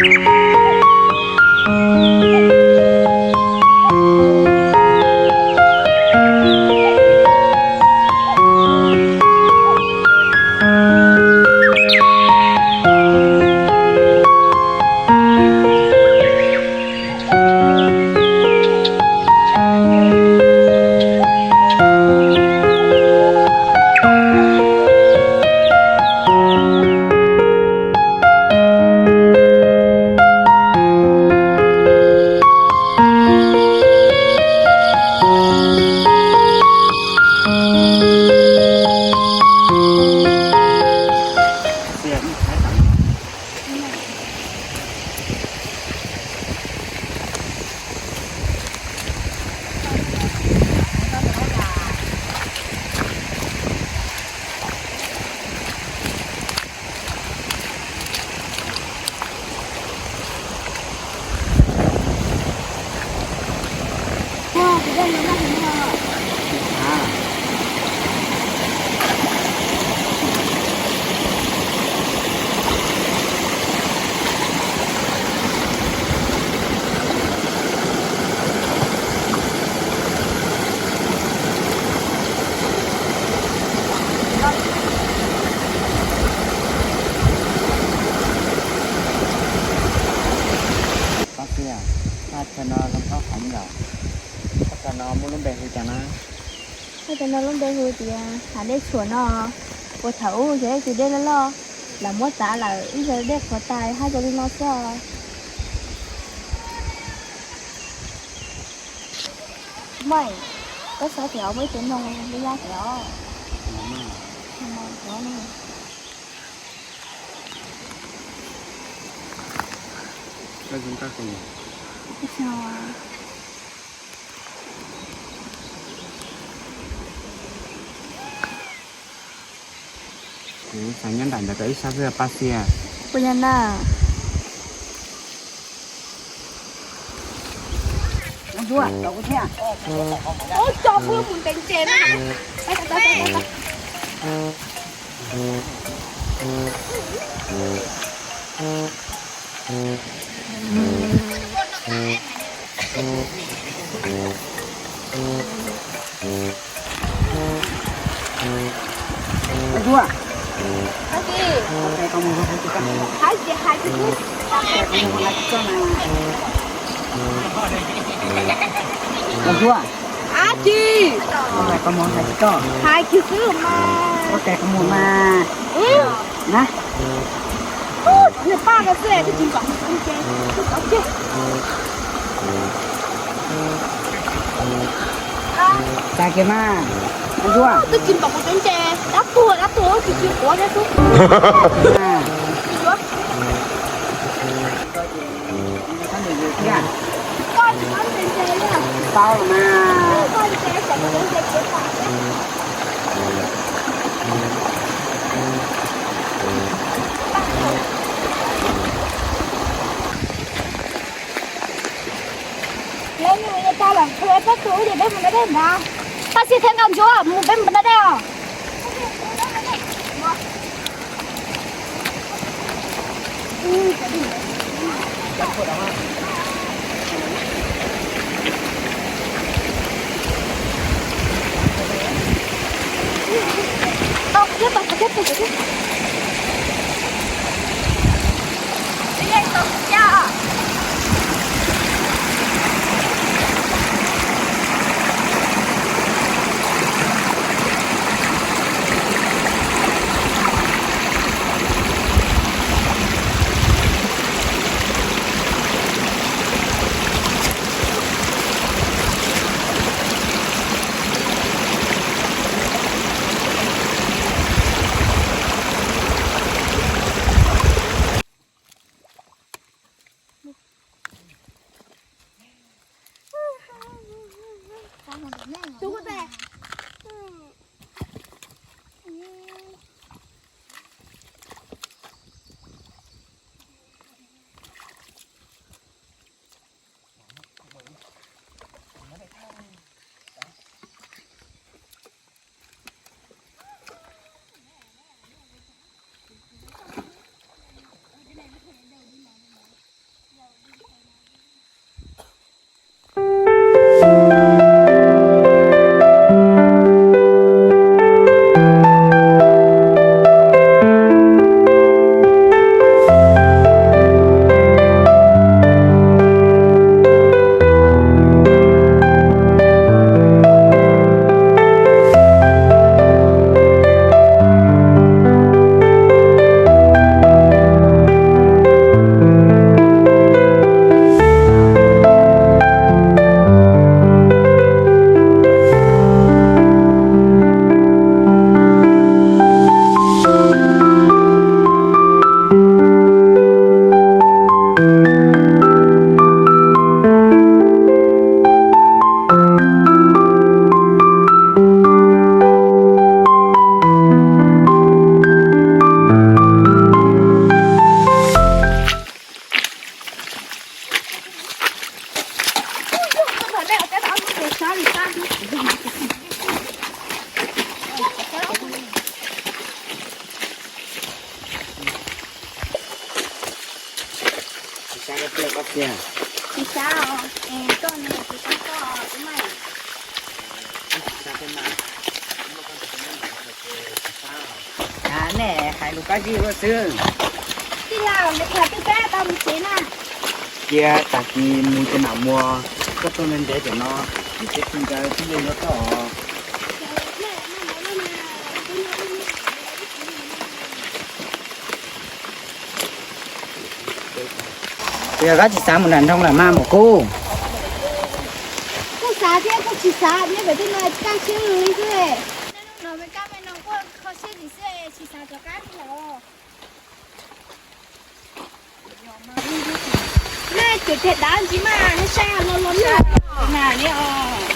Paj Xia, thaj chaw no zoo nkauj heev yom. Thaj chaw no muaj lub npe hu cas na? Thaj chaw no lub npe hu tias hav dej tshuam no. Puag thaum ub yog ib tug dej loj loj, lawv muab txav lawm ib zaug dej qhuav tas haj yog li no xwb os. Maj, koj saib tias muaj ib tug noog li yaj tias os. Kuv xav nyob nram ntawd kom ib sab xwb Paj Xia. Puas yog na? Ab tsi, hais kiag xwb mas. Nws paj ko xwb, twb tsis npaum kuv cov ntses, kuv cov ntses. Txais kiag mas, Ntsuag. Twb tsis npaum kuv cov ntses, dab tuag dab tuag, tsis tsis quav thiab xwb. Tsis yuav. Koj tsis npaum kuv cov ntses li. Tau mas. Koj ntses, kuv cov ntses quav tas. Lawv mus yuav tas lawm, peb tus ces peb mus da dej ntag. Paj Xia thiab Nkauj Ntsuab mus, peb mus da dej os. Tau, kiag tau, kiag tau, kiag. Tsis xav os, es koj nws tsis xav koj tus mas. Cas nej hais lus kab zib luaj xwb. Tij laug, nws tham twb pab tau mus tsev na. Cia tag kis mus ces mam mus, koj tuaj ntev ntev cov no, mus tsev tsis ncaws tib yeej yuav toj. Yog koj tsis xav mus nram nroog lawm mas mus kuj. Kuj xav thiab kuj tsis xav, nyob pem tej no kaj siab li xwb. No me kab me no kuj kho siab li xwb, tsis xav rov qab li lawm. Nej cem tiag dav ntsis mas, nej saib los los na, na li os.